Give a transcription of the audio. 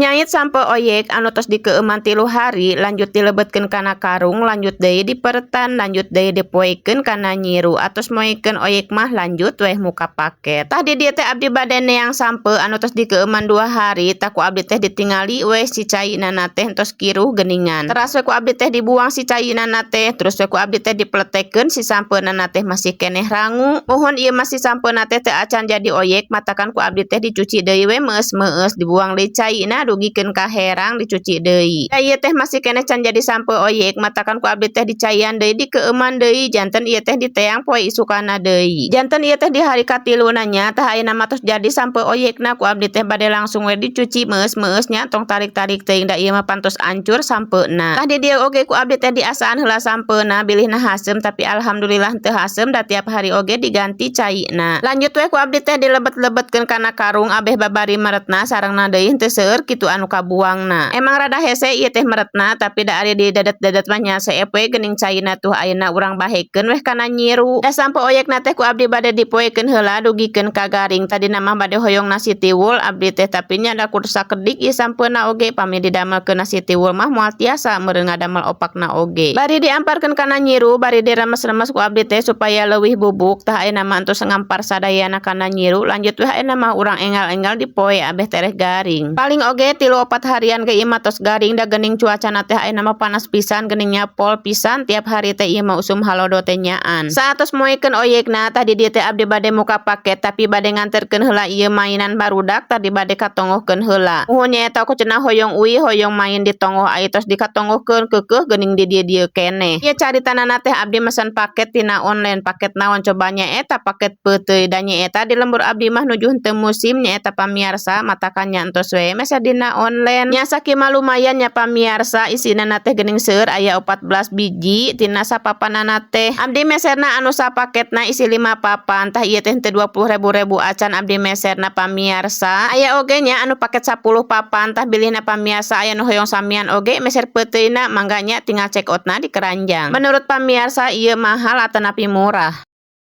Nyait sampeu oyek anu tos dikeueuman 3 hari, lanjut dilebetkeun kana karung, lanjut deui diperetan, lanjut deui dipoekeun kana nyiru. Atos moekeun oyek mah, lanjut weh muka paket. Tah, di dieu teh abdi bade neang sampeu anu tos dikeueuman 2 hari. Tah, ku abdi teh ditingali weh si caina teh tos kiruh geuningan. Teras we ku abdi teh dibuang si caina teh, terus we ku abdi teh dipletekeun, si sampeuna teh masih keneh rangu. Muhun, ieu mah si sampeuna teh teu acan jadi oyek, matakan ku abdi teh dicuci deui we meus-meus, dibuang deui caina dugikeun ka herang, dicuci deui. Da ieu teh masih keneh can jadi sampeu oyek, matakan ku abdi teh dicaian deui, dikeueuman deui. Janten ieu teh diteang poe isukana deui. Janten ieu teh di hari katiluna nya. Tah, ayeuna mah tos jadi sampeu oyekna, ku abdi teh bade langsung we dicuci meus-meus nya, tong tarik-tarik teuing, da ieu mah pantos ancur sampeuna. Tah, di dieu oge ku abdi teh diasaan heula sampeuna, bilihna haseum, tapi alhamdulillah teu haseum, da tiap hari oge diganti caina. Lanjut we ku abdi teh dilebet-lebetkeun kana karung abeh babari meretna, sarengna deui henteu seueur kitu anu kabuangna. Emang rada hese ieu teh meretna, tapi da ari di dadet-dadet mah nya seep we geuning caina. Tuh, ayeuna urang bahekeun weh kana nyiru. Da sampeu oyekna teh ku abdi bade dipoekeun heula dugikeun ka garing. Tadina mah bade hoyong nasi tiwul abdi teh, tapi nya da kur sakedik ieu sampeuna oge, pami didamelkeun nasi tiwul mah moal tiasa meureun ngadamel opakna oge. Bari diamparkeun kana nyiru, bari diremes-remes ku abdi teh supaya leuwih bubuk. Tah, ayeuna mah entos ngampar sadayana kana nyiru, lanjut weh ayeuna mah urang enggal-enggal dipoe abeh tereh garing. Paling oge 3-4 harian ge ieu mah tos garing, da geuning cuacana teh ayeuna mah panas pisan geuning nya, pol pisan tiap hari teh ieu mah usum halodo teh nyaan. Saatos moekeun oyekna, tadi dieu teh abdi bade muka paket, tapi bade nganterkeun heula ieu mainan barudak tadi bade katonggohkeun heula. Muhun, nyaeta ku cenah hoyong uih, hoyong main di tonggoh, ai tos dikatonggohkeun keukeuh geuning di dieu-dieu keneh. Ieu caritanana teh abdi mesen paket tina online. Paket naon coba? Nyaeta paket peuteuy, da nyaeta di lembur abdi mah nuju henteu musim nyaeta, pamiarsa, matakan nya entos we meser dina online nya. Sakima lumayan nya, pamiarsa. Isina teh geuning seueur, aya 14 biji tina sapapanana teh. Abdi meserna anu sapaketna isi 5 papan. Tah, ieu teh henteu 20 ribu ribu acan abdi meserna, pamiarsa. Aya oge nya anu paket 10 papan. Tah, bilihna pamiarsa aya nu hoyong samian oge meser peuteuyna, mangga nya, tinggal check outna di keranjang. Menurut pamiarsa, ieu mahal atanapi murah?